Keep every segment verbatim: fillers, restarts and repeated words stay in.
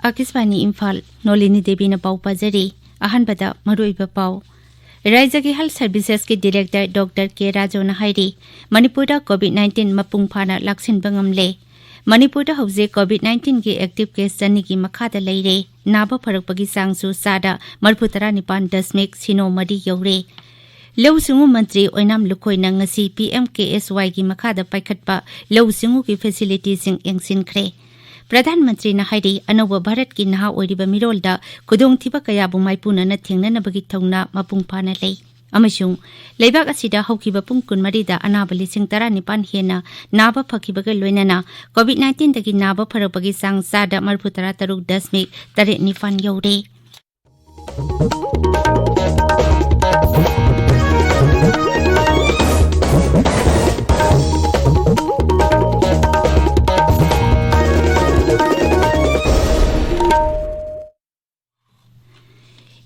ꯑꯥꯀꯥꯁꯕꯥꯅꯤ ꯏꯝꯐꯥꯜ, ꯅꯣꯂꯤꯅꯤ ꯗꯦꯕꯤꯅ ꯄꯥꯎ ꯄꯥꯖꯔꯤ꯫ ꯑꯍꯥꯟꯕꯗ ꯃꯔꯨꯑꯣꯏꯕ ꯄꯥꯎ꯫ ꯔꯥꯖ꯭ꯌꯒꯤ Health Servicesꯀꯤ Director Doctor ꯀꯦ ꯔꯥꯖꯨꯅ ꯍꯥꯏꯔꯤ, ꯃꯅꯤꯄꯨꯔꯗ COVID nineteen ꯃꯄꯨꯡ ꯐꯥꯅ ꯂꯥꯛꯁꯤꯟꯕ ꯉꯝꯂꯦ꯫ ꯃꯅꯤꯄꯨꯔꯗ ꯍꯧꯖꯤꯛ COVID nineteenꯒꯤ active case ꯆꯅꯤꯒꯤ ꯃꯈꯥꯗ ꯂꯩꯔꯦ꯫ ꯅꯥꯕ ꯐꯔꯛꯄꯒꯤ ꯆꯥꯡꯁꯨ ꯆꯥꯗ ꯃꯔꯤꯐꯨ ꯇꯔꯥꯅꯤꯄꯥꯟ ꯗꯁꯃꯤꯛ ꯁꯤꯅꯣ ꯃꯔꯤ ꯌꯧꯔꯦ꯫ ꯂꯧꯎ ꯁꯤꯡꯎ ꯃꯟꯇ꯭ꯔꯤ ꯑꯣꯏꯅꯥꯝ ꯂꯨꯈꯣꯏꯅ ꯉꯁꯤ ꯄꯤ ꯑꯦꯝ ꯀꯦ ꯑꯦꯁ ꯋꯥꯏꯒꯤ ꯃꯈꯥꯗ ꯄꯥꯏꯈꯠꯄ ꯂꯧꯎ ꯁꯤꯡꯎꯒꯤ facilityꯁꯤꯡ ꯌꯦꯡꯁꯤꯟꯈ꯭ꯔꯦ꯫ ꯄ꯭ꯔꯙꯥꯟ ꯃꯟꯇ꯭ꯔꯤꯅ ꯍꯥꯏꯔꯤ, ꯑꯅꯧꯕ ꯚꯥꯔꯠꯀꯤ ꯅꯍꯥ ꯑꯣꯏꯔꯤꯕ ꯃꯤꯔꯣꯜꯗ ꯈꯨꯗꯣꯡꯊꯤꯕ ꯀꯌꯥꯕꯨ ꯃꯥꯏꯄꯨꯅꯅ ꯊꯦꯡꯅꯅꯕꯒꯤ ꯊꯧꯅꯥ ꯃꯄꯨꯡ ꯐꯥꯅ ꯂꯩ ꯑꯃꯁꯨꯡ ꯂꯩꯕꯥꯛ ꯑꯁꯤꯗ ꯍꯧꯈꯤꯕ ꯄꯨꯡ ꯀꯨꯟꯃꯔꯤꯗ ꯑꯅꯥꯕ ꯂꯤꯁꯤꯡ ꯇꯔꯥꯅꯤꯄꯥꯟ ꯍꯦꯟꯅ ꯅꯥꯕ ꯐꯈꯤꯕꯒ ꯂꯣꯏꯅꯅ COVID nineteenꯗꯒꯤ ꯅꯥꯕ ꯐꯔꯛꯄꯒꯤ ꯆꯥꯡ ꯆꯥꯗ ꯃꯔꯤꯐꯨ ꯇꯔꯥ ꯇꯔꯨꯛ ꯗꯁꯃꯤꯛ ꯇꯔꯦꯠ ꯅꯤꯄꯥꯟ ꯌꯧꯔꯦ꯫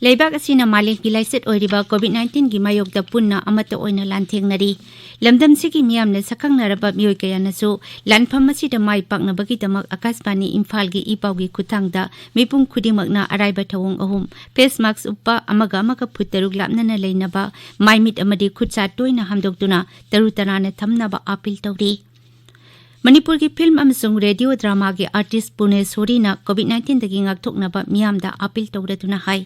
ꯂꯩꯕꯥꯛ ꯑꯁꯤꯅ ꯃꯥꯂꯦꯝꯒꯤ ꯂꯥꯏꯆꯠ ꯑꯣꯏꯔꯤꯕ COVID nineteenꯒꯤ ꯃꯥꯌꯣꯛꯇ ꯄꯨꯟꯅ ꯑꯃꯠꯇ ꯑꯣꯏꯅ ꯂꯥꯟꯊꯦꯡꯅꯔꯤ꯫ ꯂꯝꯗꯝꯁꯤꯒꯤ ꯃꯤꯌꯥꯝꯅ ꯁꯛꯈꯪꯅꯔꯕ ꯃꯤꯑꯣꯏ ꯀꯌꯥꯅꯁꯨ ꯂꯥꯟꯐꯝ ꯑꯁꯤꯗ ꯃꯥꯏ ꯄꯥꯛꯅꯕꯒꯤꯗꯃꯛ ꯑꯥꯀꯥꯁꯕꯥꯅꯤ ꯏꯝꯐꯥꯜꯒꯤ ꯏ ꯄꯥꯎꯒꯤ ꯈꯨꯠꯊꯥꯡꯗ ꯃꯤꯄꯨꯝ ꯈꯨꯗꯤꯡꯃꯛꯅ ꯑꯔꯥꯏꯕ ꯊꯧꯑꯣꯡ ꯑꯍꯨꯝ, face mask ꯎꯞꯄ, ꯑꯃꯒ ꯑꯃꯒ ꯐꯨꯠ ꯇꯔꯨꯛ ꯂꯥꯞꯅꯅ ꯂꯩꯅꯕ, ꯃꯥꯏꯃꯤꯠ ꯑꯃꯗꯤ ꯈꯨꯠꯁꯥ ꯇꯣꯏꯅ ꯍꯥꯝꯗꯣꯛꯇꯨꯅ ꯇꯔꯨ ꯇꯅꯥꯟꯅ ꯊꯝꯅꯕ appeal ꯇꯧꯔꯤ꯫ ꯃꯅꯤꯄꯨꯔꯒꯤ film ꯑꯃꯁꯨꯡ radio dramaꯒꯤ artist ꯄꯨꯔꯅꯦꯁꯣꯔꯤꯅ COVID nineteenꯗꯒꯤ ꯉꯥꯛꯊꯣꯛꯅꯕ ꯃꯤꯌꯥꯝꯗ appeal ꯇꯧꯔꯗꯨꯅ ꯍꯥꯏ꯫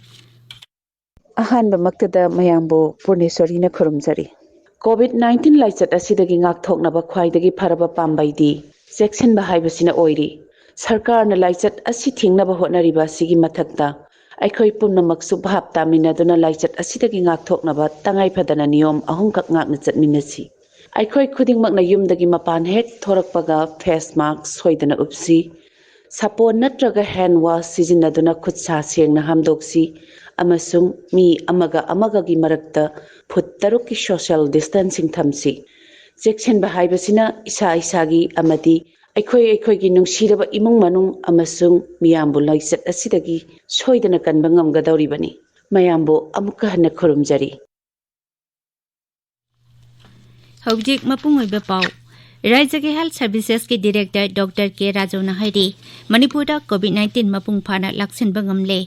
ꯑꯍꯥꯟꯕꯃꯛꯇꯗ ꯃꯌꯥꯝꯕꯨ ꯄꯨꯔꯅꯦꯁꯣꯔꯤꯅ ꯈꯨꯔꯨꯝꯖꯔꯤ꯫ COVID nineteen ꯂꯥꯏꯆꯠ ꯑꯁꯤꯗꯒꯤ ꯉꯥꯛꯊꯣꯛꯅꯕ ꯈ꯭ꯋꯥꯏꯗꯒꯤ ꯐꯔꯕ ꯄꯥꯝꯕꯩꯗꯤ ꯆꯦꯛꯁꯤꯟꯕ ꯍꯥꯏꯕꯁꯤꯅ ꯑꯣꯏꯔꯤ꯫ ꯁꯔꯀꯥꯔꯅ ꯂꯥꯏꯆꯠ ꯑꯁꯤ ꯊꯤꯡꯅꯕ ꯍꯣꯠꯅꯔꯤꯕ ꯑꯁꯤꯒꯤ ꯃꯊꯛꯇ, ꯑꯩꯈꯣꯏ ꯄꯨꯝꯅꯃꯛꯁꯨ ꯚꯥꯞ ꯇꯥꯃꯤꯟꯅꯗꯨꯅ ꯂꯥꯏꯆꯠ ꯑꯁꯤꯗꯒꯤ ꯉꯥꯛꯊꯣꯛꯅꯕ ꯇꯉꯥꯏꯐꯗꯅ ꯅꯤꯌꯣꯝ ꯑꯍꯨꯝꯈꯛ ꯉꯥꯛꯅ ꯆꯠꯃꯤꯟꯅꯁꯤ꯫ ꯑꯩꯈꯣꯏ ꯈꯨꯗꯤꯡꯃꯛꯅ ꯌꯨꯝꯗꯒꯤ ꯃꯄꯥꯟ ꯍꯦꯛ ꯊꯣꯔꯛꯄꯒ face mask ꯁꯣꯏꯗꯅ ꯎꯞꯁꯤ꯫ ꯁꯥꯄꯣꯟ ꯅꯠꯇ꯭ꯔꯒ hand wash ꯁꯤꯖꯤꯟꯅꯗꯨꯅ ꯈꯨꯠ ꯁꯥ ꯁꯦꯡꯅ ꯍꯥꯝꯗꯣꯛꯁꯤ ꯑꯃꯁꯨꯡ ꯃꯤ ꯑꯃꯒ ꯑꯃꯒꯒꯤ ꯃꯔꯛꯇ ꯐꯨꯠ ꯇꯔꯨꯛꯀꯤ social distancing ꯊꯝꯁꯤ꯫ ꯆꯦꯛꯁꯤꯟꯕ ꯍꯥꯏꯕꯁꯤꯅ ꯏꯁꯥ ꯏꯁꯥꯒꯤ ꯑꯃꯗꯤ ꯑꯩꯈꯣꯏ ꯑꯩꯈꯣꯏꯒꯤ ꯅꯨꯡꯁꯤꯔꯕ ꯏꯃꯨꯡ ꯃꯅꯨꯡ ꯑꯃꯁꯨꯡ ꯃꯤꯌꯥꯝꯕꯨ ꯂꯥꯏꯆꯠ ꯑꯁꯤꯗꯒꯤ ꯁꯣꯏꯗꯅ ꯀꯟꯕ ꯉꯝꯒꯗꯧꯔꯤꯕꯅꯤ꯫ ꯃꯌꯥꯝꯕꯨ ꯑꯃꯨꯛꯀ ꯍꯟꯅ ꯈꯨꯔꯨꯝꯖꯔꯤ꯫ ꯍꯧꯖꯤꯛ ꯃꯄꯨꯡ ꯑꯣꯏꯕ ꯄꯥꯎ꯫ ꯔꯥꯖ꯭ꯌꯒꯤ Health Servicesꯀꯤ Director Doctor K ꯔꯥꯖꯧꯅ ꯍꯥꯏꯔꯤ, ꯃꯅꯤꯄꯨꯔꯗ COVID nineteen ꯃꯄꯨꯡ ꯐꯥꯅ ꯂꯥꯛꯁꯤꯟꯕ ꯉꯝꯂꯦ꯫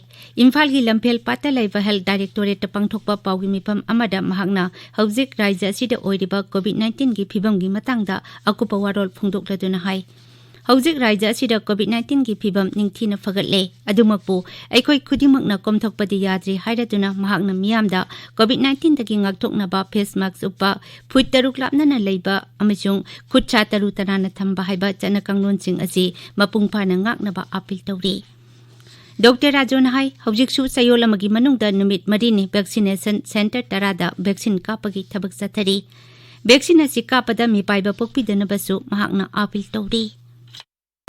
ꯏꯝꯐꯥꯜꯒꯤ ꯂꯝꯐꯦꯜ ꯄꯥꯠꯇ ꯂꯩꯕ Health Directorateꯇ ꯄꯥꯡꯊꯣꯛꯄ ꯄꯥꯎꯒꯤ ꯃꯤꯐꯝ ꯑꯃꯗ ꯃꯍꯥꯛꯅ ꯍꯧꯖꯤꯛ ꯔꯥꯖ꯭ꯌ ꯑꯁꯤꯗ ꯑꯣꯏꯔꯤꯕ COVID nineteenꯒꯤ ꯐꯤꯕꯝꯒꯤ ꯃꯇꯥꯡꯗ ꯑꯀꯨꯞꯄ ꯋꯥꯔꯣꯜ ꯐꯣꯡꯗꯣꯛꯂꯗꯨꯅ ꯍꯥꯏ, ꯍꯧꯖꯤꯛ ꯔꯥꯖ꯭ꯌ ꯑꯁꯤꯗ COVID nineteenꯒꯤ ꯐꯤꯕꯝ ꯅꯤꯡꯊꯤꯅ ꯐꯒꯠꯂꯦ꯫ ꯑꯗꯨꯃꯛꯄꯨ ꯑꯩꯈꯣꯏ ꯈꯨꯗꯤꯡꯃꯛꯅ ꯀꯣꯝꯊꯣꯛꯄꯗꯤ ꯌꯥꯗ꯭ꯔꯤ ꯍꯥꯏꯔꯗꯨꯅ ꯃꯍꯥꯛꯅ ꯃꯤꯌꯥꯝꯗ COVID nineteenꯗꯒꯤ ꯉꯥꯛꯊꯣꯛꯅꯕ face mask ꯎꯞꯄ, ꯐꯨꯠ ꯇꯔꯨꯛ ꯂꯥꯞꯅꯅ ꯂꯩꯕ ꯑꯃꯁꯨꯡ ꯈꯨꯠ ꯁꯥ ꯇꯔꯨ ꯇꯅꯥꯟꯅ ꯊꯝꯕ ꯍꯥꯏꯕ ꯆꯠꯅ ꯀꯥꯡꯂꯣꯟꯁꯤꯡ ꯑꯁꯤ ꯃꯄꯨꯡ ꯐꯥꯅ ꯉꯥꯛꯅꯕ appeal ꯇꯧꯔꯤ꯫ Doctor ꯔꯥꯖꯨꯅ ꯍꯥꯏ, ꯍꯧꯖꯤꯛꯁꯨ ꯆꯌꯣꯜ ꯑꯃꯒꯤ ꯃꯅꯨꯡꯗ ꯅꯨꯃꯤꯠ ꯃꯔꯤꯅꯤ vaccination centre ꯇꯔꯥꯗ vaccine ꯀꯥꯞꯄꯒꯤ ꯊꯕꯛ ꯆꯠꯊꯔꯤ꯫ Vaccine ꯑꯁꯤ ꯀꯥꯞꯄꯗ ꯃꯤꯄꯥꯏꯕ ꯄꯣꯛꯄꯤꯗꯅꯕꯁꯨ ꯃꯍꯥꯛꯅ appeal ꯇꯧꯔꯤ꯫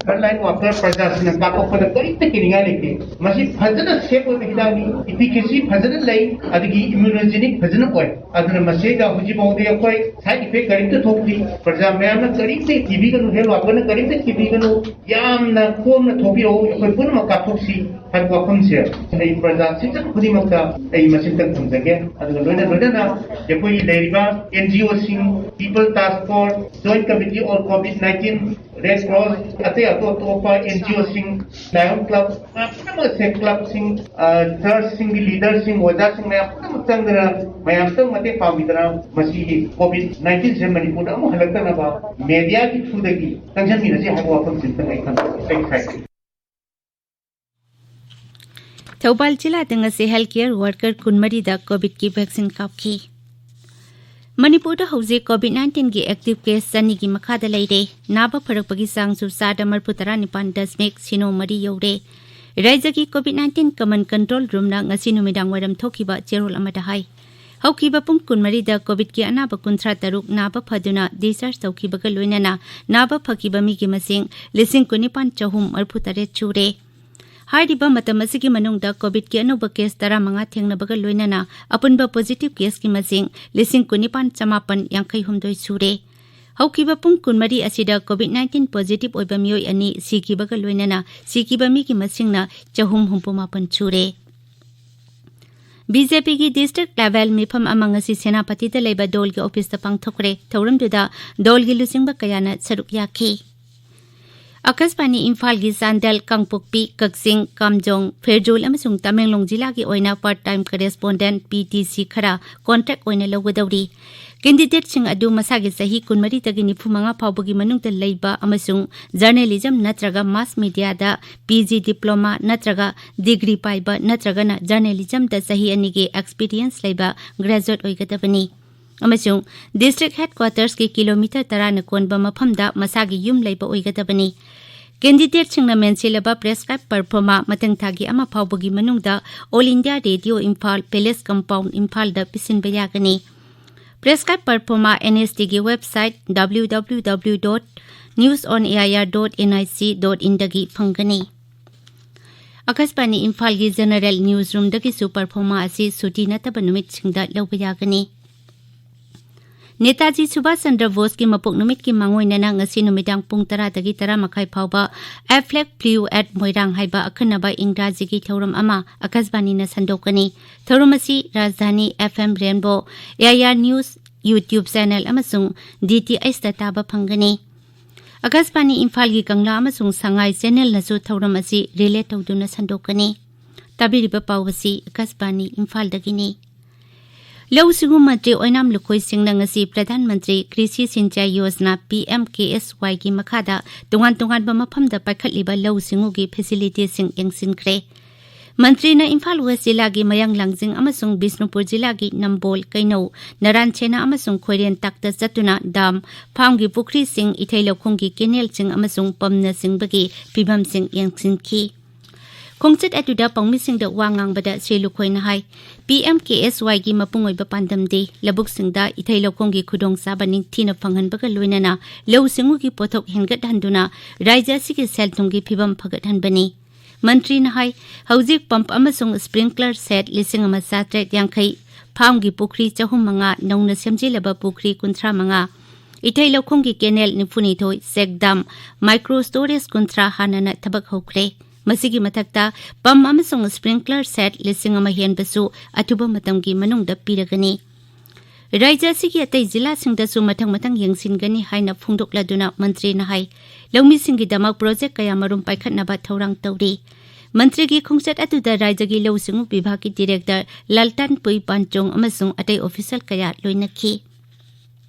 Frontline worker ꯄ꯭ꯔꯖꯥꯁꯤꯡꯅ ꯀꯥꯞꯊꯣꯛꯄꯗ ꯀꯔꯤꯝꯇ ꯀꯤꯅꯤꯡꯉꯥꯏ ꯂꯩꯇꯦ꯫ ꯃꯁꯤ ꯐꯖꯅ safe ꯑꯣꯏꯕ ꯍꯤꯗꯥꯛꯅꯤ, efficacy ꯐꯖꯅ ꯂꯩ, ꯑꯗꯒꯤ immunogenic ꯐꯖꯅ ꯑꯣꯏ꯫ ꯑꯗꯨꯅ ꯃꯁꯤꯗ ꯍꯧꯖꯤꯛ ꯐꯥꯎꯗꯤ ꯑꯩꯈꯣꯏ side effect ꯀꯔꯤꯝꯇ ꯊꯣꯛꯇ꯭ꯔꯤ꯫ ꯄ꯭ꯔꯖꯥ ꯃꯌꯥꯝꯅ ꯀꯔꯤꯝꯇ ꯀꯤꯕꯤꯒꯅꯨ, health workerꯅ ꯀꯔꯤꯝꯇ ꯀꯤꯕꯤꯒꯅꯨ, ꯌꯥꯝꯅ ꯀꯣꯝꯅ ꯊꯣꯛꯄꯤꯔꯛꯎ, ꯑꯩꯈꯣꯏ ꯄꯨꯝꯅꯃꯛ ꯀꯥꯞꯊꯣꯛꯁꯤ ꯍꯥꯏꯕ ꯋꯥꯐꯝꯁꯦ ꯑꯩ ꯄ꯭ꯔꯖꯥ citizen ꯈꯨꯗꯤꯡꯃꯛꯇ ꯑꯩ ꯃꯁꯤꯇꯪ ꯊꯝꯖꯒꯦ꯫ ꯑꯗꯨꯒ ꯂꯣꯏꯅ ꯂꯣꯏꯅꯅ ꯑꯩꯈꯣꯏꯒꯤ ꯂꯩꯔꯤꯕ NGOꯁꯤꯡ, People Task Force, Joint Committee on COVID nineteen, Red Cross, ꯑꯇꯩ ꯑꯇꯣꯞ ꯑꯇꯣꯞꯄ NGOꯁꯤꯡ, Lion Club, ꯃꯌꯥꯝ ꯄꯨꯝꯅꯃꯛꯁꯦ clubꯁꯤꯡ, ꯑ, churchꯁꯤꯡꯒꯤ leaderꯁꯤꯡ, ꯑꯣꯖꯥꯁꯤꯡ ꯃꯌꯥꯝ ꯄꯨꯝꯅꯃꯛ ꯆꯪꯗꯅ ꯃꯌꯥꯝꯇꯪ ꯃꯇꯦꯡ ꯄꯥꯡꯕꯤꯗꯅ ꯃꯁꯤꯒꯤ COVID nineteenꯁꯦ ꯃꯅꯤꯄꯨꯔꯗ ꯑꯃꯨꯛ ꯍꯜꯂꯛꯇꯅꯕ mediaꯒꯤ throughꯗꯒꯤ ꯆꯪꯁꯤꯟꯃꯤꯟꯅꯁꯤ ꯍꯥꯏꯕ ꯋꯥꯐꯝꯁꯤꯃꯇꯪ ꯑꯩ ꯊꯝꯖꯒꯦ꯫ Thank you, thank you꯫ Thoubal ꯖꯤꯂꯥꯗ ꯉꯁꯤ health care worker ꯀꯨꯟꯃꯔꯤꯗ COVIDꯀꯤ vaccine ꯀꯥꯞꯈꯤ꯫ ꯃꯅꯤꯄꯨꯔꯗ ꯍꯧꯖꯤꯛ COVID nineteenꯒꯤ active case ꯆꯅꯤꯒꯤ ꯃꯈꯥꯗ ꯂꯩꯔꯦ꯫ ꯅꯥꯕ ꯐꯔꯛꯄꯒꯤ ꯆꯥꯡꯁꯨ ꯆꯥꯗ ꯃꯔꯤꯐꯨ ꯇꯔꯥꯅꯤꯄꯥꯟ ꯗꯁꯃꯤꯛ ꯁꯤꯅꯣ ꯃꯔꯤ ꯌꯧꯔꯦ꯫ ꯔꯥꯖ꯭ꯌꯒꯤ COVID nineteen command control roomꯅ ꯉꯁꯤ ꯅꯨꯃꯤꯗꯥꯡ ꯋꯥꯏꯔꯝ ꯊꯣꯛꯈꯤꯕ ꯆꯦꯔꯣꯜ ꯑꯃꯗ ꯍꯥꯏ, ꯍꯧꯈꯤꯕ ꯄꯨꯡ ꯀꯨꯟꯃꯔꯤꯗ COVIDꯀꯤ ꯑꯅꯥꯕ ꯀꯨꯟꯊ꯭ꯔꯥ ꯇꯔꯨꯛ ꯅꯥꯕ ꯐꯗꯨꯅ discharge ꯇꯧꯈꯤꯕꯒ ꯂꯣꯏꯅꯅ ꯅꯥꯕ ꯐꯈꯤꯕ ꯃꯤꯒꯤ ꯃꯁꯤꯡ ꯂꯤꯁꯤꯡ ꯀꯨꯟꯅꯤꯄꯥꯟ ꯆꯍꯨꯝ ꯃꯔꯤꯐꯨ ꯇꯔꯦꯠ ꯁꯨꯔꯦ꯫ ꯍꯥꯏꯔꯤꯕ ꯃꯇꯝ ꯑꯁꯤꯒꯤ ꯃꯅꯨꯡꯗ COVIDꯀꯤ ꯑꯅꯧꯕ case ꯇꯔꯥꯃꯉꯥ ꯊꯦꯡꯅꯕꯒ ꯂꯣꯏꯅꯅ ꯑꯄꯨꯟꯕ positive caseꯀꯤ ꯃꯁꯤꯡ ꯂꯤꯁꯤꯡ ꯀꯨꯟꯅꯤꯄꯥꯟ ꯆꯃꯥꯄꯟ ꯌꯥꯡꯈꯩ ꯍꯨꯝꯗꯣꯏ ꯁꯨꯔꯦ꯫ ꯍꯧꯈꯤꯕ ꯄꯨꯡ ꯀꯨꯟꯃꯔꯤ ꯑꯁꯤꯗ COVID nineteen positive ꯑꯣꯏꯕ ꯃꯤꯑꯣꯏ ꯑꯅꯤ ꯁꯤꯈꯤꯕꯒ ꯂꯣꯏꯅꯅ ꯁꯤꯈꯤꯕ ꯃꯤꯒꯤ ꯃꯁꯤꯡꯅ ꯆꯍꯨꯝ ꯍꯨꯝꯐꯨ ꯃꯥꯄꯟ ꯁꯨꯔꯦ꯫ BJPꯒꯤ district level ꯃꯤꯐꯝ ꯑꯃ ꯉꯁꯤ ꯁꯦꯅꯥꯄꯇꯤꯗ ꯂꯩꯕ ꯗꯣꯜꯒꯤ ꯑꯣꯐꯤꯁꯇ ꯄꯥꯡꯊꯣꯛꯈ꯭ꯔꯦ꯫ ꯊꯧꯔꯝꯗꯨꯗ ꯗꯣꯜꯒꯤ ꯂꯨꯆꯤꯡꯕ ꯀꯌꯥꯅ ꯁꯔꯨꯛ ꯌꯥꯈꯤ꯫ ꯑꯀꯥꯁꯕꯥꯅꯤ ꯏꯝꯐꯥꯜꯒꯤ ꯆꯥꯟꯗꯦꯜ, ꯀꯥꯡꯄꯣꯛꯄꯤ, ꯀꯛꯆꯤꯡ, ꯀꯥꯝꯖꯣꯡ, ꯐꯦꯔꯖꯣꯜ ꯑꯃꯁꯨꯡ ꯇꯃꯦꯡꯂꯣꯡ ꯖꯤꯂꯥꯒꯤ ꯑꯣꯏꯅ part time correspondent, PTC, ꯈꯔ contract ꯑꯣꯏꯅ ꯂꯧꯒꯗꯧꯔꯤ꯫ Candidateꯁꯤꯡ ꯑꯗꯨ ꯃꯁꯥꯒꯤ ꯆꯍꯤ ꯀꯨꯟꯃꯔꯤꯗꯒꯤ ꯅꯤꯐꯨꯃꯉꯥ ꯐꯥꯎꯕꯒꯤ ꯃꯅꯨꯡꯗ ꯂꯩꯕ ꯑꯃꯁꯨꯡ journalism ꯅꯠꯇ꯭ꯔꯒ mass mediaꯗ PG diploma ꯅꯠꯇ꯭ꯔꯒ degree ꯄꯥꯏꯕ ꯅꯠꯇ꯭ꯔꯒꯅ journalismꯗ ꯆꯍꯤ ꯑꯅꯤꯒꯤ experience ꯂꯩꯕ graduate ꯑꯣꯏꯒꯗꯕꯅꯤ꯫ ꯑꯃꯁꯨꯡ district headquartersꯀꯤ kilometre ꯇꯔꯥꯅ ꯀꯣꯟꯕ ꯃꯐꯝꯗ ꯃꯁꯥꯒꯤ ꯌꯨꯝ ꯂꯩꯕ ꯑꯣꯏꯒꯗꯕꯅꯤ꯫ Candidateꯁꯤꯡꯅ ꯃꯦꯟꯁꯤꯜꯂꯕ prescribed performa ꯃꯊꯪ ꯊꯥꯒꯤ ꯑꯃ ꯐꯥꯎꯕꯒꯤ ꯃꯅꯨꯡꯗ All India Radio Imphal, Palace Compound, ꯏꯝꯐꯥꯜꯗ ꯄꯤꯁꯤꯟꯕ ꯌꯥꯒꯅꯤ꯫ Prescribed performa NSTꯒꯤ website www.newsonair.nic.inꯗꯒꯤ ꯐꯪꯒꯅꯤ꯫ ꯑꯀꯥꯁꯕꯥꯅꯤ ꯏꯝꯐꯥꯜꯒꯤ general newsroomꯗꯒꯤꯁꯨ performa ꯑꯁꯤ ꯁꯨꯇꯤ ꯅꯠꯇꯕ ꯅꯨꯃꯤꯠꯁꯤꯡꯗ ꯂꯧꯕ ꯌꯥꯒꯅꯤ꯫ ꯅꯦꯇꯥꯖꯤ ꯁꯨꯚꯥꯁ ꯆꯟꯗ꯭ꯔ ꯕꯣꯁꯀꯤ ꯃꯄꯣꯛ ꯅꯨꯃꯤꯠꯀꯤ ꯃꯥꯡꯑꯣꯏꯅꯅ ꯉꯁꯤ ꯅꯨꯃꯤꯗꯥꯡ ꯄꯨꯡ ꯇꯔꯥꯗꯒꯤ ꯇꯔꯥ ꯃꯈꯥꯏ ꯐꯥꯎꯕ Aflac Flew at ꯃꯣꯏꯔꯥꯡ ꯍꯥꯏꯕ ꯑꯈꯟꯅꯕ ꯏꯪꯒ꯭ꯔꯥꯖꯤꯒꯤ ꯊꯧꯔꯝ ꯑꯃ ꯑꯀꯥꯁꯕꯥꯅꯤꯅ ꯁꯟꯗꯣꯛꯀꯅꯤ꯫ ꯊꯧꯔꯝ ꯑꯁꯤ Rajdhani FM Rainbow, AIR News YouTube channel ꯑꯃꯁꯨꯡ DTHꯇ ꯇꯥꯕ ꯐꯪꯒꯅꯤ꯫ ꯑꯀꯥꯁꯕꯥꯅꯤ ꯏꯝꯐꯥꯜꯒꯤ ꯀꯪꯂꯥ ꯑꯃꯁꯨꯡ ꯁꯉꯥꯏ channelꯅꯁꯨ ꯊꯧꯔꯝ ꯑꯁꯤ relay ꯇꯧꯗꯨꯅ ꯁꯟꯗꯣꯛꯀꯅꯤ꯫ ꯇꯥꯕꯤꯔꯤꯕ ꯄꯥꯎ ꯑꯁꯤ ꯑꯀꯥꯁꯕꯥꯅꯤ ꯏꯝꯐꯥꯜꯗꯒꯤꯅꯤ꯫ ꯂꯧꯎ ꯁꯤꯡꯎ ꯃꯟꯇ꯭ꯔꯤ ꯑꯣꯏꯅꯥꯝ ꯂꯨꯈꯣꯏ ꯁꯤꯡꯅ ꯉꯁꯤ ꯄ꯭ꯔꯙꯥꯟ ꯃꯟꯇ꯭ꯔꯤ ꯀ꯭ꯔꯤꯁꯤ ꯁꯤꯟꯆꯥꯏ ꯌꯣꯖꯅꯥ, PMKSYꯒꯤ ꯃꯈꯥꯗ ꯇꯣꯉꯥꯟ ꯇꯣꯉꯥꯟꯕ ꯃꯐꯝꯗ ꯄꯥꯏꯈꯠꯂꯤꯕ ꯂꯧꯎ ꯁꯤꯡꯎꯒꯤ facilityꯁꯤꯡ ꯌꯦꯡꯁꯤꯟꯈ꯭ꯔꯦ꯫ ꯃꯟꯇ꯭ꯔꯤꯅ ꯏꯝꯐꯥꯜ ꯋꯦꯁ ꯖꯤꯂꯥꯒꯤ ꯃꯌꯥꯡ ꯂꯥꯡꯖꯤꯡ ꯑꯃꯁꯨꯡ ꯕꯤꯁꯅꯨꯄꯨꯔ ꯖꯤꯂꯥꯒꯤ ꯅꯝꯕꯣꯜ, ꯀꯩꯅꯧ, ꯅꯔꯥꯟ ꯁꯦꯅꯥ ꯑꯃꯁꯨꯡ ꯈꯣꯏꯔꯦꯟ ꯇꯥꯛꯇ ꯆꯠꯇꯨꯅ dam, farmꯒꯤ ꯄꯨꯈ꯭ꯔꯤꯁꯤꯡ, ꯏꯊꯩ ꯂꯧꯈꯣꯡꯒꯤ canalꯁꯤꯡ ꯑꯃꯁꯨꯡ ꯄꯝꯅꯆꯤꯡꯕꯒꯤ ꯐꯤꯕꯝꯁꯤꯡ ꯌꯦꯡꯁꯤꯟꯈꯤ꯫ ꯈꯣꯡꯆꯠ ꯑꯗꯨꯗ ꯄꯥꯎꯃꯤꯁꯤꯡꯗ ꯋꯥ ꯉꯥꯡꯕꯗ ꯁ꯭ꯔꯤ ꯂꯨꯈꯣꯏꯅ ꯍꯥꯏ, PMKSYꯒꯤ ꯃꯄꯨꯡ ꯑꯣꯏꯕ ꯄꯥꯟꯗꯝꯗꯤ ꯂꯧꯕꯨꯛꯁꯤꯡꯗ ꯏꯊꯩ ꯂꯧꯈꯣꯡꯒꯤ ꯈꯨꯗꯣꯡꯆꯥꯕ ꯅꯤꯡꯊꯤꯅ ꯐꯪꯍꯟꯕꯒ ꯂꯣꯏꯅꯅ ꯂꯧꯎ ꯁꯤꯡꯎꯒꯤ ꯄꯣꯠꯊꯣꯛ ꯍꯦꯟꯒꯠꯍꯟꯗꯨꯅ ꯔꯥꯖ꯭ꯌ ꯑꯁꯤꯒꯤ ꯁꯦꯜ ꯊꯨꯝꯒꯤ ꯐꯤꯕꯝ ꯐꯒꯠꯍꯟꯕꯅꯤ꯫ ꯃꯟꯇ꯭ꯔꯤꯅ ꯍꯥꯏ, ꯍꯧꯖꯤꯛ pump ꯑꯃꯁꯨꯡ sprinkler set ꯂꯤꯁꯤꯡ ꯑꯃ ꯆꯥꯇ꯭ꯔꯦꯠ ꯌꯥꯡꯈꯩ, farmꯒꯤ ꯄꯨꯈ꯭ꯔꯤ ꯆꯍꯨꯝ ꯃꯉꯥ, ꯅꯧꯅ ꯁꯦꯝꯖꯤꯜꯂꯕ ꯄꯨꯈ꯭ꯔꯤ ꯀꯨꯟꯊ꯭ꯔꯥ ꯃꯉꯥ, ꯏꯊꯩ ꯂꯧꯈꯣꯡꯒꯤ ꯀꯦꯅꯦꯜ ꯅꯤꯐꯨꯅꯤꯊꯣꯏ, ꯆꯦꯛ ꯗꯥꯝ, ꯃꯥꯏꯀ꯭ꯔꯣ ꯁ꯭ꯇꯣꯔꯦꯖ ꯀꯨꯟꯊ꯭ꯔꯥ ꯍꯥꯟꯅꯅ ꯊꯕꯛ ꯍꯧꯈ꯭ꯔꯦ꯫ ꯃꯁꯤꯒꯤ ꯃꯊꯛꯇ ꯄꯝ ꯑꯃꯁꯨꯡ ꯁ꯭ꯄ꯭ꯔꯤꯡꯀ꯭ꯂꯔ ꯁꯦꯠ ꯂꯤꯁꯤꯡ ꯑꯃ ꯍꯦꯟꯕꯁꯨ ꯑꯊꯨꯕ ꯃꯇꯝꯒꯤ ꯃꯅꯨꯡꯗ ꯄꯤꯔꯒꯅꯤ꯫ ꯔꯥꯖ꯭ꯌ ꯑꯁꯤꯒꯤ ꯑꯇꯩ ꯖꯤꯂꯥꯁꯤꯡꯗꯁꯨ ꯃꯊꯪ ꯃꯊꯪ ꯌꯦꯡꯁꯤꯟꯒꯅꯤ ꯍꯥꯏꯅ ꯐꯣꯡꯗꯣꯛꯂꯗꯨꯅ ꯃꯟꯇ꯭ꯔꯤꯅ ꯍꯥꯏ, ꯂꯧꯃꯤꯁꯤꯡꯒꯤꯗꯃꯛ ꯄ꯭ꯔꯣꯖꯦꯛ ꯀꯌꯥ ꯃꯔꯨꯝ ꯄꯥꯏꯈꯠꯅꯕ ꯊꯧꯔꯥꯡ ꯇꯧꯔꯤ꯫ ꯃꯟꯇ꯭ꯔꯤꯒꯤ ꯈꯣꯡꯆꯠ ꯑꯗꯨꯗ ꯔꯥꯖ꯭ꯌꯒꯤ ꯂꯧꯎ ꯁꯤꯡꯎ ꯕꯤꯚꯥꯒꯀꯤ ꯗꯤꯔꯦꯛꯇꯔ ꯂꯥꯜꯇꯟꯄꯨꯏ ꯄꯥꯟꯆꯣꯡ ꯑꯃꯁꯨꯡ ꯑꯇꯩ ꯑꯣꯐꯤꯁꯤꯌꯦꯜ ꯀꯌꯥ ꯂꯣꯏꯅꯈꯤ꯫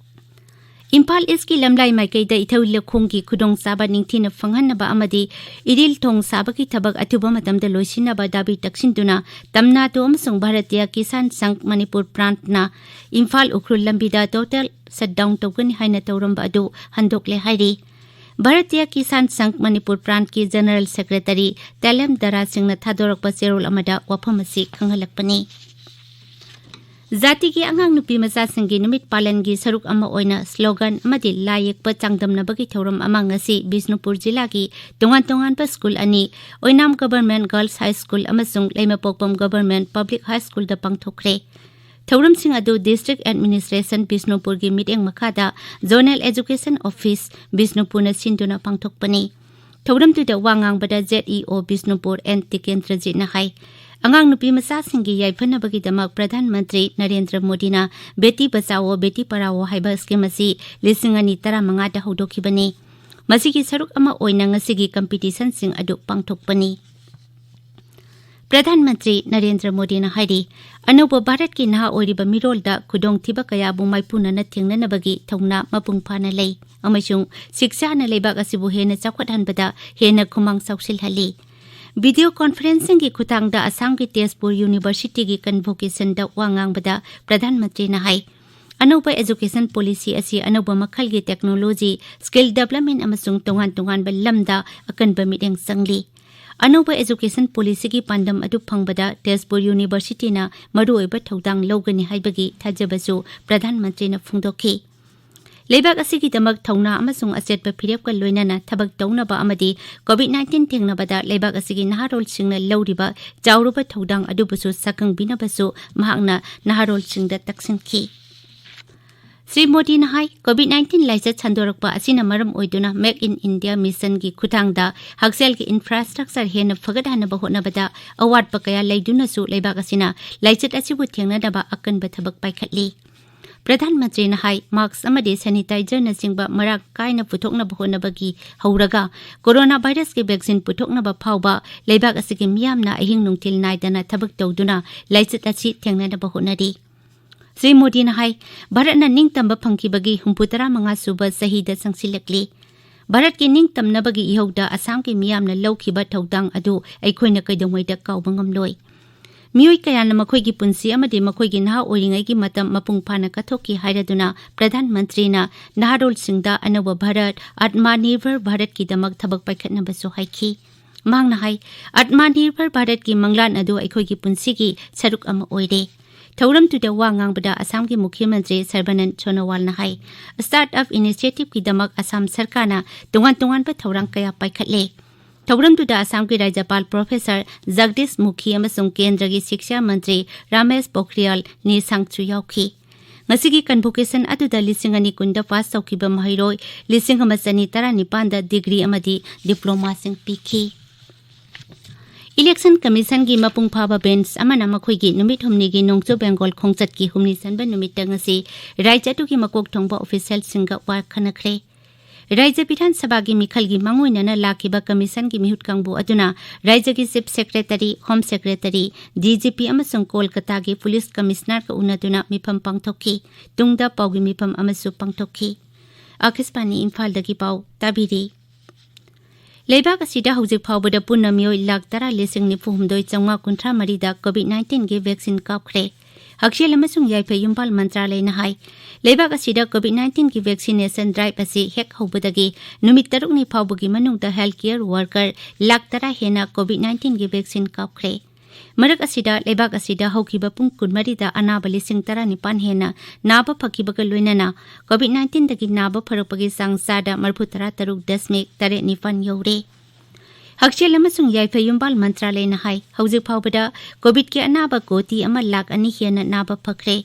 ꯏꯝꯐꯥꯜ ꯏꯁꯀꯤ ꯂꯝꯂꯥꯏ ꯃꯥꯏꯀꯩꯗ ꯏꯊꯩ ꯂꯧꯈꯣꯡꯒꯤ ꯈꯨꯗꯣꯡꯆꯥꯕ ꯅꯤꯡꯊꯤꯅ ꯐꯪꯍꯟꯅꯕ ꯑꯃꯗꯤ ꯏꯔꯤꯜ ꯊꯣꯡ ꯁꯥꯕꯒꯤ ꯊꯕꯛ ꯑꯊꯨꯕ ꯃꯇꯝꯗ ꯂꯣꯏꯁꯤꯟꯅꯕ ꯗꯥꯕꯤ ꯇꯛꯁꯤꯟꯗꯨꯅ ꯇꯝꯅꯥꯗꯨ ꯑꯃꯁꯨꯡ ꯚꯥꯔꯇꯤꯌꯥ ꯀꯤꯁꯥꯟ ꯁꯪꯘ ꯃꯅꯤꯄꯨꯔ ꯄ꯭ꯔꯥꯟꯠꯅ ꯏꯝꯐꯥꯜ ꯎꯈ꯭ꯔꯨꯜ ꯂꯝꯕꯤꯗ ꯇꯣꯇꯦꯜ ꯁꯠꯗꯥꯎꯟ ꯇꯧꯒꯅꯤ ꯍꯥꯏꯅ ꯇꯧꯔꯝꯕ ꯑꯗꯨ ꯍꯟꯗꯣꯛꯂꯦ ꯍꯥꯏꯔꯤ꯫ ꯚꯥꯔꯇꯤꯌꯥ ꯀꯤꯁꯥꯟ ꯁꯪꯘ ꯃꯅꯤꯄꯨꯔ ꯄ꯭ꯔꯥꯟꯠꯀꯤ ꯖꯦꯅꯔꯦꯜ ꯁꯦꯀ꯭ꯔꯦꯇꯔꯤ ꯇꯦꯂꯦꯝ ꯗꯔꯥ ꯁꯤꯡꯅ ꯊꯥꯗꯣꯔꯛꯄ ꯆꯦꯔꯣꯜ ꯑꯃꯗ ꯋꯥꯐꯝ ꯑꯁꯤ ꯈꯪꯍꯜꯂꯛꯄꯅꯤ꯫ ꯖꯥꯇꯤꯒꯤ ꯑꯉꯥꯡ ꯅꯨꯄꯤ ꯃꯆꯥꯁꯤꯡꯒꯤ ꯅꯨꯃꯤꯠ ꯄꯥꯂꯟꯒꯤ ꯁꯔꯨꯛ ꯑꯃ ꯑꯣꯏꯅ ꯁ꯭ꯂꯣꯒꯥꯟ ꯑꯃꯗꯤ ꯂꯥꯏ ꯌꯦꯛꯄ ꯆꯥꯡꯗꯝꯅꯕꯒꯤ ꯊꯧꯔꯝ ꯑꯃ ꯉꯁꯤ ꯕꯤꯁꯅꯨꯄꯨꯔ ꯖꯤꯂꯥꯒꯤ ꯇꯣꯉꯥꯟ ꯇꯣꯉꯥꯟꯕ ꯁ꯭ꯀꯨꯜ ꯑꯅꯤ, ꯑꯣꯏꯅꯥꯝ ꯒꯚꯔꯟꯃꯦꯟꯠ ꯒꯔꯜꯁ ꯍꯥꯏ ꯁ꯭ꯀꯨꯜ ꯑꯃꯁꯨꯡ ꯂꯩꯃꯄꯣꯛꯄꯝ ꯒꯚꯔꯟꯃꯦꯟꯠ ꯄꯕ꯭ꯂꯤꯛ ꯍꯥꯏ ꯁ꯭ꯀꯨꯜꯗ ꯄꯥꯡꯊꯣꯛꯈ꯭ꯔꯦ꯫ ꯊꯧꯔꯝꯁꯤꯡ ꯑꯗꯨ ꯗꯤꯁꯇ꯭ꯔꯤꯛ ꯑꯦꯗꯃꯤꯅꯤꯁꯇ꯭ꯔꯦꯁꯟ ꯕꯤꯁꯅꯨꯄꯨꯔꯒꯤ ꯃꯤꯠꯌꯦꯡ ꯃꯈꯥꯗ ꯖꯣꯅꯦꯜ ꯑꯦꯖꯨꯀꯦꯁꯟ ꯑꯣꯐꯤꯁ ꯕꯤꯁꯅꯨꯄꯨꯔꯅ ꯁꯤꯟꯗꯨꯅ ꯄꯥꯡꯊꯣꯛꯄꯅꯤ꯫ ꯊꯧꯔꯝꯗꯨꯗ ꯋꯥ ꯉꯥꯡꯕꯗ ꯖꯦꯠ ꯏ ꯑꯣ ꯕꯤꯁꯅꯨꯄꯨꯔ ꯑꯦꯟ ꯇꯤꯀꯦꯟꯗ꯭ꯔꯖꯤꯠꯅ ꯍꯥꯏ, ꯑꯉꯥꯡ ꯅꯨꯄꯤ ꯃꯆꯥꯁꯤꯡꯒꯤ ꯌꯥꯏꯐꯅꯕꯒꯤꯗꯃꯛ ꯄ꯭ꯔꯙꯥꯟ ꯃꯟꯇ꯭ꯔꯤ ꯅꯔꯦꯟꯗ꯭ꯔ ꯃꯣꯗꯤꯅ ꯕꯦꯇꯤ ꯕꯆꯥꯋꯣ ꯕꯦꯇꯤ ꯄꯔꯥꯋꯣ ꯍꯥꯏꯕ ꯁ꯭ꯀꯤꯝ ꯑꯁꯤ ꯂꯤꯁꯤꯡ ꯑꯅꯤ ꯇꯔꯥꯃꯉꯥꯗ ꯍꯧꯗꯣꯛꯈꯤꯕꯅꯤ꯫ ꯃꯁꯤꯒꯤ ꯁꯔꯨꯛ ꯑꯃ ꯑꯣꯏꯅ ꯉꯁꯤꯒꯤ ꯀꯝꯄꯤꯇꯤꯁꯟꯁꯤꯡ ꯑꯗꯨ ꯄꯥꯡꯊꯣꯛꯄꯅꯤ꯫ ꯄ꯭ꯔꯙꯥꯟ ꯃꯟꯇ꯭ꯔꯤ ꯅꯔꯦꯟꯗ꯭ꯔ ꯃꯣꯗꯤꯅ ꯍꯥꯏꯔꯤ, ꯑꯅꯧꯕ ꯚꯥꯔꯠꯀꯤ ꯅꯍꯥ ꯑꯣꯏꯔꯤꯕ ꯃꯤꯔꯣꯜꯗ ꯈꯨꯗꯣꯡꯊꯤꯕ ꯀꯌꯥꯕꯨ ꯃꯥꯏꯄꯨꯅꯅ ꯊꯦꯡꯅꯅꯕꯒꯤ ꯊꯧꯅꯥ ꯃꯄꯨꯡ ꯐꯥꯅ ꯂꯩ ꯑꯃꯁꯨꯡ ꯁꯤꯛꯁꯥꯅ ꯂꯩꯕꯥꯛ ꯑꯁꯤꯕꯨ ꯍꯦꯟꯅ ꯆꯥꯎꯈꯠꯍꯟꯕꯗ ꯍꯦꯟꯅ ꯈꯨꯃꯥꯡ ꯆꯥꯎꯁꯤꯜꯍꯜꯂꯤ꯫ ꯚꯤꯗꯤꯑꯣ ꯀꯣꯟꯐꯔꯦꯟꯁꯤꯡꯒꯤ ꯈꯨꯠꯊꯥꯡꯗ ꯑꯁꯥꯝꯒꯤ ꯇꯦꯖꯄꯨꯔ ꯌꯨꯅꯤꯚꯔꯁꯤꯇꯤꯒꯤ ꯀꯟꯚꯣꯀꯦꯁꯟꯗ ꯋꯥ ꯉꯥꯡꯕꯗ ꯄ꯭ꯔꯙꯥꯟ ꯃꯟꯇ꯭ꯔꯤꯅ ꯍꯥꯏ, ꯑꯅꯧꯕ ꯑꯦꯖꯨꯀꯦꯁꯟ ꯄꯣꯂꯤꯁꯤ ꯑꯁꯤ ꯑꯅꯧꯕ ꯃꯈꯜꯒꯤ ꯇꯦꯛꯅꯣꯂꯣꯖꯤ, ꯁ꯭ꯀꯤꯜ ꯗꯦꯕꯂꯞꯃꯦꯟ ꯑꯃꯁꯨꯡ ꯇꯣꯉꯥꯟ ꯇꯣꯉꯥꯟꯕ ꯂꯝꯗ ꯑꯀꯟꯕ ꯃꯤꯠꯌꯦꯡ ꯆꯪꯂꯤ꯫ ꯑꯅꯧꯕ ꯑꯦꯖꯨꯀꯦꯁꯟ ꯄꯣꯂꯤꯁꯤꯒꯤ ꯄꯥꯟꯗꯝ ꯑꯗꯨ ꯐꯪꯕꯗ ꯇꯦꯖꯄꯨꯔ ꯌꯨꯅꯤꯚꯔꯁꯤꯇꯤꯅ ꯃꯔꯨꯑꯣꯏꯕ ꯊꯧꯗꯥꯡ ꯂꯧꯒꯅꯤ ꯍꯥꯏꯕꯒꯤ ꯊꯥꯖꯕꯁꯨ ꯄ꯭ꯔꯙꯥꯟ ꯃꯟꯇ꯭ꯔꯤꯅ ꯐꯣꯡꯗꯣꯛꯈꯤ꯫ ꯂꯩꯕꯥꯛ ꯑꯁꯤꯒꯤꯗꯃꯛ ꯊꯧꯅꯥ ꯑꯃꯁꯨꯡ ꯑꯆꯦꯠꯄ ꯐꯤꯔꯦꯞꯀ ꯂꯣꯏꯅꯅ ꯊꯕꯛ ꯇꯧꯅꯕ ꯑꯃꯗꯤ ꯀꯣꯚꯤꯗ ꯅꯥꯏꯟꯇꯤꯟ ꯊꯦꯡꯅꯕꯗ ꯂꯩꯕꯥꯛ ꯑꯁꯤꯒꯤ ꯅꯍꯥꯔꯣꯜꯁꯤꯡꯅ ꯂꯧꯔꯤꯕ ꯆꯥꯎꯔꯕ ꯊꯧꯗꯥꯡ ꯑꯗꯨꯕꯨꯁꯨ ꯁꯛꯈꯪꯕꯤꯅꯕꯁꯨ ꯃꯍꯥꯛꯅ ꯅꯍꯥꯔꯣꯜꯁꯤꯡꯗ ꯇꯛꯁꯤꯟꯈꯤ꯫ ꯁ꯭ꯔꯤ ꯃꯣꯗꯤꯅ ꯍꯥꯏ, COVID nineteen ꯂꯥꯏꯆꯠ ꯁꯟꯗꯣꯔꯛꯄ ꯑꯁꯤꯅ ꯃꯔꯝ ꯑꯣꯏꯗꯨꯅ Make in India Mission ꯒꯤ ꯈꯨꯠꯊꯥꯡꯗ ꯍꯛꯁꯦꯜꯒꯤ infrastructure ꯍꯦꯟꯅ ꯐꯒꯠꯍꯟꯅꯕ ꯍꯣꯠꯅꯕꯗ ꯑꯋꯥꯠꯄ ꯀꯌꯥ ꯂꯩꯗꯨꯅꯁꯨ ꯂꯩꯕꯥꯛ ꯑꯁꯤꯅ ꯂꯥꯏꯆꯠ ꯑꯁꯤꯕꯨ ꯊꯦꯡꯅꯅꯕ ꯑꯀꯟꯕ ꯊꯕꯛ ꯄꯥꯏꯈꯠꯂꯤ꯫ ꯄ꯭ꯔꯙꯥꯟ ꯃꯟꯇ꯭ꯔꯤꯅ ꯍꯥꯏ, mask ꯑꯃꯗꯤ sanitizerꯅꯆꯤꯡꯕ ꯃꯔꯥꯡ ꯀꯥꯏꯅ ꯄꯨꯊꯣꯛꯅꯕ ꯍꯣꯠꯅꯕꯒꯤ ꯍꯧꯔꯒ corona virusꯀꯤ vaccine ꯄꯨꯊꯣꯛꯅꯕ ꯐꯥꯎꯕ ꯂꯩꯕꯥꯛ ꯑꯁꯤꯒꯤ ꯃꯤꯌꯥꯝꯅ ꯑꯍꯤꯡ ꯅꯨꯡꯊꯤꯜ ꯅꯥꯏꯗꯅ ꯊꯕꯛ ꯇꯧꯗꯨꯅ ꯂꯥꯏꯆꯠ ꯑꯁꯤ ꯊꯦꯡꯅꯅꯕ ꯍꯣꯠꯅꯔꯤ꯫ ꯁ꯭ꯔꯤ ꯃꯣꯗꯤꯅ ꯍꯥꯏ, ꯚꯥꯔꯠꯅ ꯅꯤꯡꯇꯝꯕ ꯐꯪꯈꯤꯕꯒꯤ ꯍꯨꯝꯐꯨ ꯇꯔꯥ ꯃꯉꯥ ꯁꯨꯕ ꯆꯍꯤꯗ ꯆꯪꯁꯤꯜꯂꯛꯂꯤ꯫ ꯚꯥꯔꯠꯀꯤ ꯅꯤꯡꯇꯝꯅꯕꯒꯤ ꯏꯍꯧꯗ ꯑꯁꯥꯝꯒꯤ ꯃꯤꯌꯥꯝꯅ ꯂꯧꯈꯤꯕ ꯊꯧꯗꯥꯡ ꯑꯗꯨ ꯑꯩꯈꯣꯏꯅ ꯀꯩꯗꯧꯉꯩꯗ ꯀꯥꯎꯕ ꯉꯝꯂꯣꯏ꯫ ꯃꯤꯑꯣꯏ ꯀꯌꯥꯅ ꯃꯈꯣꯏꯒꯤ ꯄꯨꯟꯁꯤ ꯑꯃꯗꯤ ꯃꯈꯣꯏꯒꯤ ꯅꯍꯥ ꯑꯣꯏꯔꯤꯉꯩꯒꯤ ꯃꯇꯝ ꯃꯄꯨꯡ ꯐꯥꯅ ꯀꯠꯊꯣꯛꯈꯤ ꯍꯥꯏꯔꯗꯨꯅ ꯄ꯭ꯔꯙꯥꯟ ꯃꯟꯇ꯭ꯔꯤꯅ ꯅꯍꯥꯔꯣꯜꯁꯤꯡꯗ ꯑꯅꯧꯕ ꯚꯥꯔꯠ, ꯑꯠꯃꯥꯅꯤꯔꯚꯔ ꯚꯥꯔꯠꯀꯤꯗꯃꯛ ꯊꯕꯛ ꯄꯥꯏꯈꯠꯅꯕꯁꯨ ꯍꯥꯏꯈꯤ꯫ ꯃꯍꯥꯛꯅ ꯍꯥꯏ, ꯑꯠꯃꯥꯅꯤꯔꯚꯔ ꯚꯥꯔꯠꯀꯤ ꯃꯪꯂꯥꯟ ꯑꯗꯨ ꯑꯩꯈꯣꯏꯒꯤ ꯄꯨꯟꯁꯤꯒꯤ ꯁꯔꯨꯛ ꯑꯃ ꯑꯣꯏꯔꯦ꯫ ꯊꯧꯔꯝꯗꯨꯗ ꯋꯥ ꯉꯥꯡꯕꯗ ꯑꯁꯥꯝꯒꯤ ꯃꯨꯈ꯭ꯌ ꯃꯟꯇ꯭ꯔꯤ ꯁꯔꯕꯥꯅꯟꯗ ꯁꯣꯅꯣꯋꯥꯜꯅ ꯍꯥꯏ, startup initiativeꯀꯤꯗꯃꯛ ꯑꯁꯥꯝ ꯁꯔꯀꯥꯔꯅ ꯇꯣꯉꯥꯟ ꯇꯣꯉꯥꯟꯕ ꯊꯧꯔꯥꯡ ꯀꯌꯥ ꯄꯥꯏꯈꯠꯂꯦ꯫ ꯊꯧꯔꯝꯗꯨꯗ ꯑꯁꯥꯝꯒꯤ ꯔꯥꯖ꯭ꯌꯄꯥꯜ ꯄ꯭ꯔꯣꯐꯦꯁꯔ ꯖꯒꯗꯤꯁ ꯃꯨꯈꯤ ꯑꯃꯁꯨꯡ ꯀꯦꯟꯗ꯭ꯔꯒꯤ ꯁꯤꯛꯁꯥ ꯃꯟꯇ꯭ꯔꯤ ꯔꯥꯃꯦꯁ ꯄꯣꯈ꯭ꯔꯤꯌꯥꯜ ꯅꯤꯁꯥꯡꯁꯨ ꯌꯥꯎꯈꯤ꯫ ꯉꯁꯤꯒꯤ convocation ꯑꯗꯨꯗ ꯂꯤꯁꯤꯡ ꯑꯅꯤ ꯀꯨꯟꯗ ꯄꯥꯁ ꯇꯧꯈꯤꯕ ꯃꯍꯩꯔꯣꯏ ꯂꯤꯁꯤꯡ ꯑꯃ ꯆꯅꯤ ꯇꯔꯥꯅꯤꯄꯥꯟꯗ degree ꯑꯃꯗꯤ diplomaꯁꯤꯡ ꯄꯤꯈꯤ꯫ Election Commissionꯒꯤ ꯃꯄꯨꯡ ꯐꯥꯕ bench ꯑꯃꯅ ꯃꯈꯣꯏꯒꯤ ꯅꯨꯃꯤꯠ ꯍꯨꯝꯅꯤꯒꯤ ꯅꯣꯡꯆꯨꯞ ꯕꯦꯡꯒꯣꯜ ꯈꯣꯡꯆꯠꯀꯤ ꯍꯨꯝꯅꯤ ꯆꯟꯕ ꯅꯨꯃꯤꯠꯇ ꯉꯁꯤ ꯔꯥꯖ꯭ꯌ ꯑꯗꯨꯒꯤ ꯃꯀꯣꯛ ꯊꯣꯡꯕ officialꯁꯤꯡꯒ ꯋꯥ ꯈꯟꯅꯈ꯭ꯔꯦ꯫ ꯔꯥꯖ꯭ꯌ ꯕꯤꯙꯥꯟ ꯁꯚꯥꯒꯤ ꯃꯤꯈꯜꯒꯤ ꯃꯥꯡꯑꯣꯏꯅꯅ ꯂꯥꯛꯈꯤꯕ commissionꯒꯤ ꯃꯤꯍꯨꯠ ꯀꯥꯡꯕꯨ ꯑꯗꯨꯅ ꯔꯥꯖ꯭ꯌꯒꯤ Chief Secretary, Home Secretary, DGP ꯑꯃꯁꯨꯡ ꯀꯣꯜꯀꯇꯥꯒꯤ police commissionerꯒ ꯎꯅꯗꯨꯅ ꯃꯤꯐꯝ ꯄꯥꯡꯊꯣꯛꯈꯤ꯫ ꯇꯨꯡꯗ ꯄꯥꯎꯒꯤ ꯃꯤꯐꯝ ꯑꯃꯁꯨ ꯄꯥꯡꯊꯣꯛꯈꯤ꯫ ꯑꯀꯥꯁꯕꯥꯅꯤ ꯏꯝꯐꯥꯜꯗꯒꯤ ꯄꯥꯎ ꯇꯥꯕꯤꯔꯤ꯫ ꯂꯩꯕꯥꯛ ꯑꯁꯤꯗ ꯍꯧꯖꯤꯛ ꯐꯥꯎꯕꯗ ꯄꯨꯟꯅ ꯃꯤꯑꯣꯏ ꯂꯥꯈ ꯇꯔꯥ ꯂꯤꯁꯤꯡ ꯅꯤꯐꯨ ꯍꯨꯝꯗꯣꯏ ꯆꯥꯝꯃꯉꯥ ꯀꯨꯟꯊ꯭ꯔꯥ ꯃꯔꯤꯗ COVID nineteenꯒꯤ vaccine ꯀꯥꯞꯈ꯭ꯔꯦ꯫ ꯍꯛꯁꯦꯜ ꯑꯃꯁꯨꯡ ꯌꯥꯏꯐ ꯌꯨꯝꯕꯥꯜ ꯃꯟꯇ꯭ꯔꯥꯂꯌꯅ ꯍꯥꯏ, ꯂꯩꯕꯥꯛ ꯑꯁꯤꯗ COVID nineteenꯒꯤ vaccination drive ꯑꯁꯤ ꯍꯦꯛ ꯍꯧꯕꯗꯒꯤ ꯅꯨꯃꯤꯠ ꯇꯔꯨꯛꯅꯤ ꯐꯥꯎꯕꯒꯤ ꯃꯅꯨꯡꯗ health care worker ꯂꯥꯈ ꯇꯔꯥ ꯍꯦꯟꯅ COVID nineteenꯒꯤ vaccine ꯀꯥꯞꯈ꯭ꯔꯦ꯫ ꯃꯔꯛ ꯑꯁꯤꯗ, ꯂꯩꯕꯥꯛ ꯑꯁꯤꯗ ꯍꯧꯈꯤꯕ ꯄꯨꯡ ꯀꯨꯟꯃꯔꯤꯗ ꯑꯅꯥꯕ ꯂꯤꯁꯤꯡ ꯇꯔꯥꯅꯤꯄꯥꯟ ꯍꯦꯟꯅ ꯅꯥꯕ ꯐꯈꯤꯕꯒ ꯂꯣꯏꯅꯅ COVID nineteenꯗꯒꯤ ꯅꯥꯕ ꯐꯔꯛꯄꯒꯤ ꯆꯥꯡ ꯆꯥꯗ ꯃꯔꯤꯐꯨ ꯇꯔꯥ ꯇꯔꯨꯛ ꯗꯁꯃꯤꯛ ꯇꯔꯦꯠ ꯅꯤꯄꯥꯟ ꯌꯧꯔꯦ꯫ ꯍꯛꯁꯦꯜ ꯑꯃꯁꯨꯡ ꯌꯥꯏꯐ ꯌꯨꯝꯕꯥꯜ ꯃꯟꯇ꯭ꯔꯥꯂꯌꯅ ꯍꯥꯏ, ꯍꯧꯖꯤꯛ ꯐꯥꯎꯕꯗ COVIDꯀꯤ ꯑꯅꯥꯕ ꯀꯣꯇꯤ ꯑꯃ ꯂꯥꯈ ꯑꯅꯤ ꯍꯦꯟꯅ ꯅꯥꯕ ꯐꯈ꯭ꯔꯦ꯫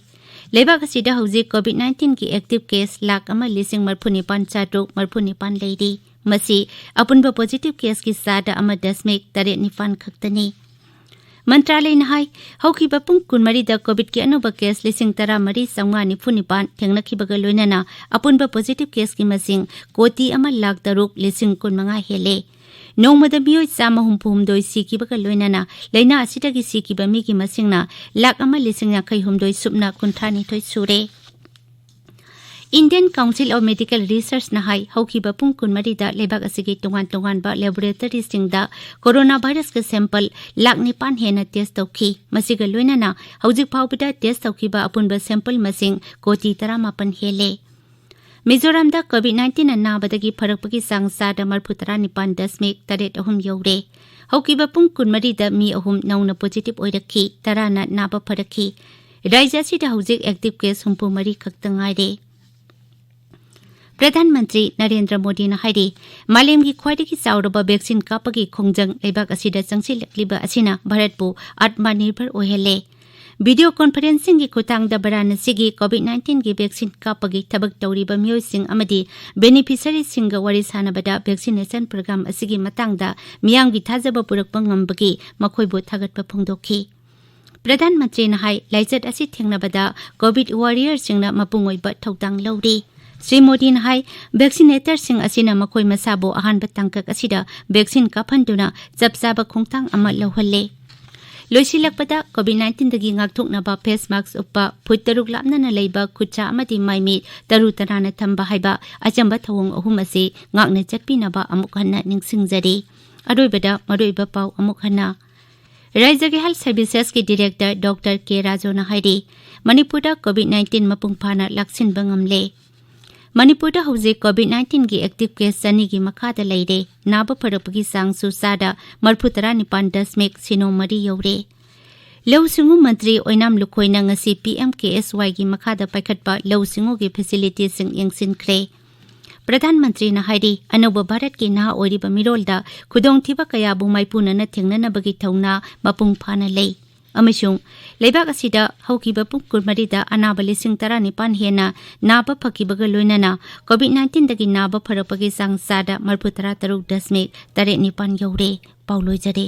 ꯂꯩꯕꯥꯛ ꯑꯁꯤꯗ ꯍꯧꯖꯤꯛ COVID nineteen ꯒꯤ active case ꯂꯥꯈ ꯑꯃ ꯂꯤꯁꯤꯡ ꯃꯔꯤꯐꯨ ꯅꯤꯄꯥꯟ ꯆꯥꯇ꯭ꯔꯨꯛ ꯃꯔꯤꯐꯨ ꯅꯤꯄꯥꯟ ꯂꯩꯔꯤ꯫ ꯃꯁꯤ ꯑꯄꯨꯟꯕ positive case ꯀꯤ ꯆꯥꯗ ꯑꯃ ꯗꯁꯃꯤꯛ ꯇꯔꯦꯠ ꯅꯤꯄꯥꯟ ꯈꯛꯇꯅꯤ꯫ ꯃꯟꯇ꯭ꯔꯥꯂꯌꯅ ꯍꯥꯏ, ꯍꯧꯈꯤꯕ ꯄꯨꯡ ꯀꯨꯟꯃꯔꯤꯗ COVID ꯀꯤ ꯑꯅꯧꯕ case ꯂꯤꯁꯤꯡ ꯇꯔꯥꯃꯔꯤ ꯆꯥꯝꯃꯉꯥ ꯅꯤꯐꯨ ꯅꯤꯄꯥꯟ ꯊꯦꯡꯅꯈꯤꯕꯒ ꯂꯣꯏꯅꯅ ꯑꯄꯨꯟꯕ positive case ꯀꯤ ꯃꯁꯤꯡ ꯀꯣꯇꯤ ꯑꯃ ꯂꯥꯈ ꯇꯔꯨꯛ ꯂꯤꯁꯤꯡ ꯀꯨꯟꯃꯉꯥ ꯍꯦꯜꯂꯦ꯫ ꯅꯣꯡꯃꯗ ꯃꯤꯑꯣꯏ ꯆꯥꯝꯃ ꯍꯨꯝꯐꯨ ꯍꯨꯝꯗꯣꯏ ꯁꯤꯈꯤꯕꯒ ꯂꯣꯏꯅꯅ ꯂꯥꯏꯅꯥ ꯑꯁꯤꯗꯒꯤ ꯁꯤꯈꯤꯕ ꯃꯤꯒꯤ ꯃꯁꯤꯡꯅ ꯂꯥꯈ ꯑꯃ ꯂꯤꯁꯤꯡ ꯌꯥꯡꯈꯩ ꯍꯨꯝꯗꯣꯏ ꯁꯨꯞꯅ ꯀꯨꯟꯊ꯭ꯔꯥ ꯅꯤꯊꯣꯏ ꯁꯨꯔꯦ꯫ Indian Council of Medical Research ꯅ ꯍꯥꯏ, ꯍꯧꯈꯤꯕ ꯄꯨꯡ ꯀꯨꯟꯃꯔꯤꯗ ꯂꯩꯕꯥꯛ ꯑꯁꯤꯒꯤ ꯇꯣꯉꯥꯟ ꯇꯣꯉꯥꯟꯕ laboratory ꯁꯤꯡꯗ corona virus ꯀꯤ sample ꯂꯥꯈ ꯅꯤꯄꯥꯟ ꯍꯦꯟꯅ test ꯇꯧꯈꯤ꯫ ꯃꯁꯤꯒ ꯂꯣꯏꯅꯅ ꯍꯧꯖꯤꯛ ꯐꯥꯎꯕꯗ test ꯇꯧꯈꯤꯕ ꯑꯄꯨꯟꯕ sample ꯃꯁꯤꯡ ꯀꯣꯇꯤ ꯇꯔꯥꯃꯥꯄꯟ ꯍꯦꯜꯂꯦ꯫ ꯃꯤꯖꯣꯔꯥꯝꯗ COVID nineteen ꯅ ꯅꯥꯕꯗꯒꯤ ꯐꯔꯛꯄꯒꯤ ꯆꯥꯡ ꯆꯥꯗ ꯃꯔꯤꯐꯨ ꯇꯔꯥꯅꯤꯄꯥꯟ ꯗꯁꯃꯤꯛ ꯇꯔꯦꯠ ꯑꯍꯨꯝ ꯌꯧꯔꯦ꯫ ꯍꯧꯈꯤꯕ ꯄꯨꯡ ꯀꯨꯟꯃꯔꯤꯗ ꯃꯤ ꯑꯍꯨꯝ ꯅꯧꯅ positive ꯑꯣꯏꯔꯛꯈꯤ, ꯇꯔꯥꯅ ꯅꯥꯕ ꯐꯔꯛꯈꯤ꯫ ꯔꯥꯖ꯭ꯌ ꯑꯁꯤꯗ ꯍꯧꯖꯤꯛ active case ꯍꯨꯝꯐꯨ ꯃꯔꯤ ꯈꯛꯇ ꯉꯥꯏꯔꯦ꯫ ꯄ꯭ꯔꯙꯥꯟ ꯃꯟꯇ꯭ꯔꯤ ꯅꯔꯦꯟꯗ꯭ꯔ ꯃꯣꯗꯤꯅ ꯍꯥꯏꯔꯤ, ꯃꯥꯂꯦꯝꯒꯤ ꯈ꯭ꯋꯥꯏꯗꯒꯤ ꯆꯥꯎꯔꯕ vaccine ꯀꯥꯞꯄꯒꯤ ꯈꯣꯡꯖꯪ ꯂꯩꯕꯥꯛ ꯑꯁꯤꯗ ꯆꯪꯁꯤꯜꯂꯛꯂꯤꯕ ꯑꯁꯤꯅ ꯚꯥꯔꯠꯄꯨ ꯑꯥꯠꯃꯅꯤꯔꯚꯔ ꯑꯣꯏꯍꯜꯂꯦ꯫ Video conferencing ꯒꯤ ꯈꯨꯠꯊꯥꯡꯗ ꯚꯥꯔꯥꯅꯥꯁꯤꯒꯤ COVID nineteen ꯒꯤ vaccine ꯀꯥꯞꯄꯒꯤ ꯊꯕꯛ ꯇꯧꯔꯤꯕ ꯃꯤꯑꯣꯏꯁꯤꯡ ꯑꯃꯗꯤ beneficiary ꯁꯤꯡꯒ ꯋꯥꯔꯤ ꯁꯥꯟꯅꯕꯗ vaccination program ꯑꯁꯤꯒꯤ ꯃꯇꯥꯡꯗ ꯃꯤꯌꯥꯝꯒꯤ ꯊꯥꯖꯕ ꯄꯨꯔꯛꯄ ꯉꯝꯕꯒꯤ ꯃꯈꯣꯏꯕꯨ ꯊꯥꯒꯠꯄ ꯐꯣꯡꯗꯣꯛꯈꯤ꯫ ꯄ꯭ꯔꯙꯥꯟ ꯃꯟꯇ꯭ꯔꯤꯅ ꯍꯥꯏ, ꯂꯥꯏꯆꯠ ꯑꯁꯤ ꯊꯦꯡꯅꯕꯗ COVID warrior ꯁꯤꯡꯅ ꯃꯄꯨꯡ ꯑꯣꯏꯕ ꯊꯧꯗꯥꯡ ꯂꯧꯔꯤ꯫ ꯁ꯭ꯔꯤ ꯃꯣꯗꯤꯅ ꯍꯥꯏ, vaccinator ꯁꯤꯡ ꯑꯁꯤꯅ ꯃꯈꯣꯏ ꯃꯁꯥꯕꯨ ꯑꯍꯥꯟꯕ ꯇꯥꯡꯀꯛ ꯑꯁꯤꯗ vaccine ꯀꯥꯞꯍꯟꯗꯨꯅ ꯆꯞ ꯆꯥꯕ ꯈꯣꯡꯊꯥꯡ ꯑꯃ ꯂꯧꯍꯜꯂꯦ꯫ ꯂꯣꯏꯁꯤꯜꯂꯛꯄꯗ, COVID nineteen ꯗꯒꯤ ꯉꯥꯛꯊꯣꯛꯅꯕ face mask ꯎꯞꯄ, ꯐꯨꯠ ꯇꯔꯨꯛ ꯂꯥꯞꯅꯅ ꯂꯩꯕ, ꯈꯨꯠꯁꯥ ꯑꯃꯗꯤ ꯃꯥꯏꯃꯤꯠ ꯇꯔꯨ ꯇꯅꯥꯟꯅ ꯊꯝꯕ ꯍꯥꯏꯕ ꯑꯆꯝꯕ ꯊꯧꯑꯣꯡ ꯑꯍꯨꯝ ꯑꯁꯤ ꯉꯥꯛꯅ ꯆꯠꯄꯤꯅꯕ ꯑꯃꯨꯛ ꯍꯟꯅ ꯅꯤꯡꯁꯤꯡꯖꯔꯤ꯫ ꯑꯔꯣꯏꯕꯗ ꯃꯔꯨꯑꯣꯏꯕ ꯄꯥꯎ ꯑꯃꯨꯛ ꯍꯟꯅ꯫ ꯔꯥꯖ꯭ꯌꯒꯤ Health Services ꯀꯤ Director Doctor K ꯔꯥꯖꯨꯅ ꯍꯥꯏꯔꯤ, ꯃꯅꯤꯄꯨꯔꯗ COVID nineteen ꯃꯄꯨꯡ ꯐꯥꯅ ꯂꯥꯛꯁꯤꯟꯕ ꯉꯝꯂꯦ꯫ ꯃꯅꯤꯄꯨꯔꯗ ꯍꯧꯖꯤꯛ COVID nineteen ꯒꯤ active case ꯆꯅꯤꯒꯤ ꯃꯈꯥꯗ ꯂꯩꯔꯦ꯫ ꯅꯥꯕ ꯐꯔꯛꯄꯒꯤ ꯆꯥꯡꯁꯨ ꯆꯥꯗ ꯃꯔꯤꯐꯨ ꯇꯔꯥꯅꯤꯄꯥꯟ ꯗꯁꯃꯤꯛ ꯁꯤꯅꯣ ꯃꯔꯤ ꯌꯧꯔꯦ꯫ ꯂꯧꯎ ꯁꯤꯡꯎ ꯃꯟꯇ꯭ꯔꯤ ꯑꯣꯏꯅꯥꯝ ꯂꯨꯈꯣꯏꯅ ꯉꯁꯤ P M K S Y ꯒꯤ ꯃꯈꯥꯗ ꯄꯥꯏꯈꯠꯄ ꯂꯧꯎ ꯁꯤꯡꯎꯒꯤ facility ꯁꯤꯡ ꯌꯦꯡꯁꯤꯟꯈ꯭ꯔꯦ꯫ ꯄ꯭ꯔꯙꯥꯟ ꯃꯟꯇ꯭ꯔꯤꯅ ꯍꯥꯏꯔꯤ, ꯑꯅꯧꯕ ꯚꯥꯔꯠꯀꯤ ꯅꯍꯥ ꯑꯣꯏꯔꯤꯕ ꯃꯤꯔꯣꯜꯗ ꯈꯨꯗꯣꯡꯊꯤꯕ ꯀꯌꯥꯕꯨ ꯃꯥꯏꯄꯨꯅꯅ ꯊꯦꯡꯅꯅꯕꯒꯤ ꯊꯧꯅꯥ ꯃꯄꯨꯡ ꯐꯥꯅ ꯂꯩ꯫ ꯑꯃꯁꯨꯡ ꯂꯩꯕꯥꯛ ꯑꯁꯤꯗ ꯍꯧꯈꯤꯕ ꯄꯨꯡ ꯀꯨꯟꯃꯔꯤꯗ ꯑꯅꯥꯕ ꯂꯤꯁꯤꯡ ꯇꯔꯥꯅꯤꯄꯥꯟ ꯍꯦꯟꯅ ꯅꯥꯕ ꯐꯈꯤꯕꯒ ꯂꯣꯏꯅꯅ COVID nineteenꯗꯒꯤ ꯅꯥꯕ ꯐꯔꯛꯄꯒꯤ ꯆꯥꯡ ꯆꯥꯗ ꯃꯔꯤꯐꯨ ꯇꯔꯥ ꯇꯔꯨꯛ ꯗꯁꯃꯤꯛ ꯇꯔꯦꯠ ꯅꯤꯄꯥꯟ ꯌꯧꯔꯦ꯫ ꯄꯥꯎ ꯂꯣꯏꯖꯔꯦ꯫